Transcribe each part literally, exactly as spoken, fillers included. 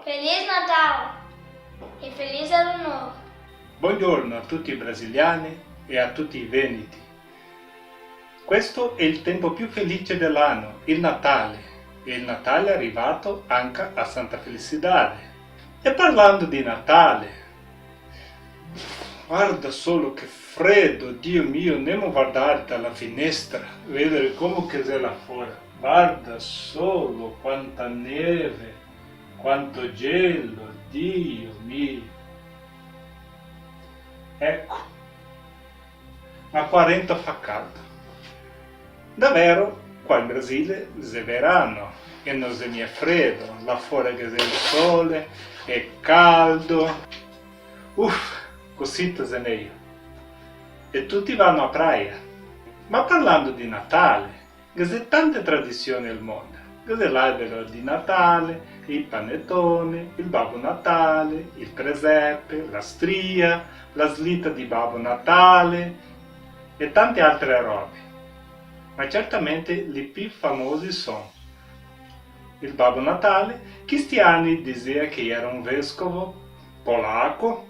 Feliz Natal e Feliz Ano Novo! Buongiorno a tutti i brasiliani e a tutti i veneti. Questo è il tempo più felice dell'anno, il Natale, e il Natale è arrivato anche a Santa Felicidade. E parlando di Natale, guarda solo che freddo, Dio mio, andemo a guardare dalla finestra, vedere come che xe là fora. Guarda solo quanta neve, quanto gelo, Dio mio. Eco, ma qua rento fa caldo. Davero, qua in Brasile xe verano e no xe mia fredo, là fora che xe el sole, xe caldo. Uff, cosita xe mejo. E tuti vano a praia. Ma parlando di Natale, ghe xe tante tradision al mondo. Ghe xe l'albero di Natale, i panetone, il Babbo Natale, il presepe, la stria, la slita di Babbo Natale e tante altre robe. Ma certamente i pi famosi son il Babbo Natale, che sti ani dizea che iera un vescovo polaco,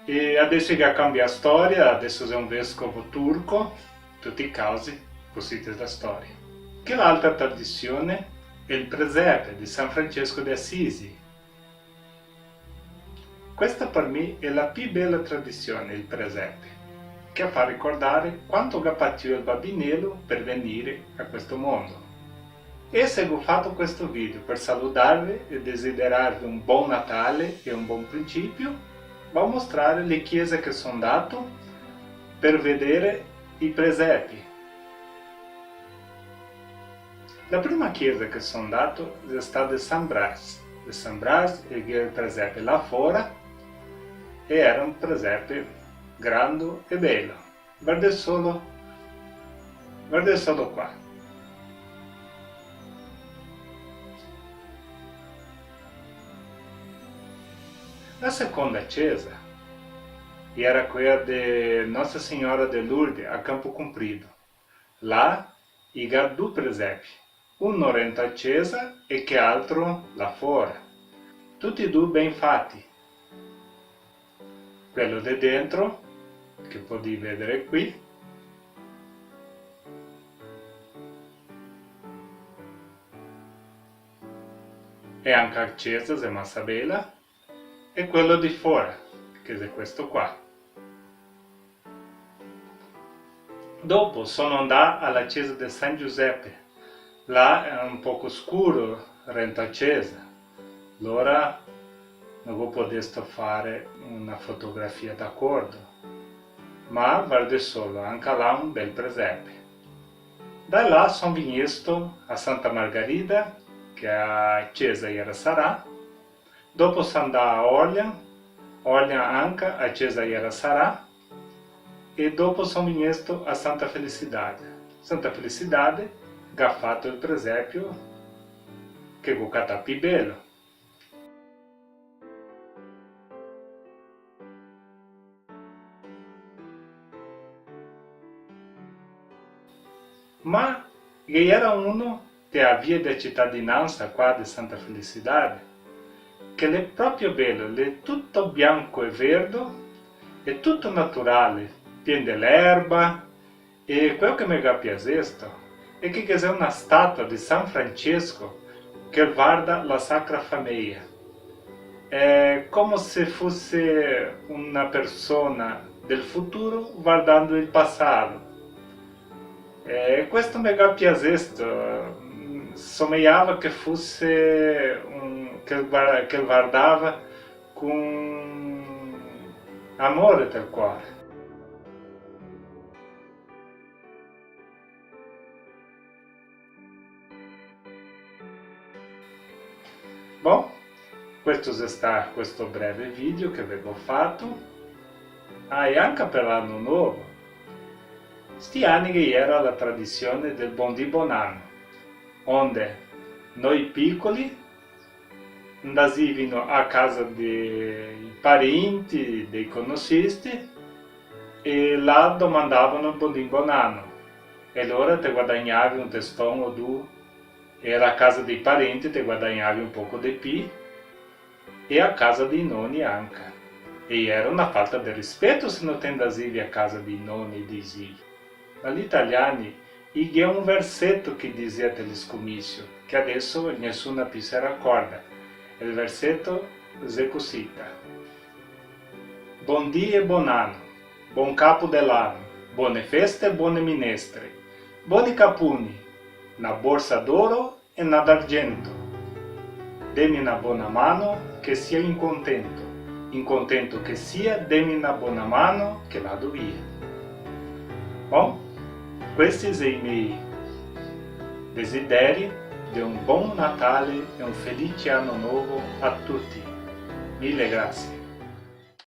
e adeso che ga cambià storia, adeso xe un vescovo turco, tuti i casi, cosita xe la storia. Che l'altra tradision xe el presepe de San Francesco de Assisi. Questa par mi xe la pi bela tradision, el presepe, che fa ricordare quanto ga patìo el babinelo per venire a questo mondo. E se go fato questo video per saludarve e desiderarve un bon Natale e un bon principio, vao mostrare le chiese che son dato per vedere i presepi. La prima chiesa che son dato xe stà de San Brás. De San Brás, e ghe el presepe là fora, e iera un presepe grando e belo. Vardè solo, vardè solo qua. La seconda cesa iera quea de Nossa Senhora de Lourdes a Campo Comprido. Là i ga du presepi, uno rento a cesa e che altro là fora. Tuti e du ben fati. Quelo de dentro, che podì vedere qui, e anca a cesa xe masa bela, e quelo de fora, che xe questo qua. Dopo sono andà a la cesa de San Giusepe. Là xe un poco scuro rento a cesa, lora no go podesto fare una fotografia d'acordo, ma vardè solo, anca là un bel presepe. Da là son vignesto a Santa Margarida, che a cesa iera sarà, dopo son andà a Orleans, Orleans anca a cesa iera sarà, e dopo son vignesto a Santa Felicidade. Santa Felicidade ga fato el presepio che go catà pi belo. Ma ghe iera uno de a via de citadinansa qua de Santa Felicidade, che l'è proprio belo, l'è tuto bianco e verdo, e tuto naturale, pien de l'erba, e queo che me ga piasesto xe che ghe xe una statua de San Francesco che varda la Sacra Famiglia. È come se fosse una persona del futuro guardando il passato. E questo me ga piasesto, mm, someava che fosse un, che el gua-, che el guardava con amore del cuore. Bon, questo xe stà questo breve video che vevo fato. Ah, e anca per l'ano novo. Sti ani che iera la tradision del bon dì bon ano, onde noi picoli ndasivino a casa dei parenti, dei conosisti, e là domandavano bon dì bon ano, e lora te guadagnavi un teston o du, e a la casa dei parenti te guadagnavi un poco de pi, e a casa dei noni anca. E iera na falta de rispeto se no te ndasivi a casa dei noni e dei zii. Ma l'italiani i ghe un verseto che i dizea te le scomisio, che adeso nesuna pì se racorda. E el verseto xe cusita: Bon dì e bon ano, bon capo de l'ano, bone feste e bone minestre, boni caponi, na borsa d'oro e na d'argento. Demi na bona mano che sia in contento, in contento che sia, demi na bona mano che vado via. Bon, questi xe i miei desideri de un bon Natale e un felice ano novo a tuti. Mille grazie.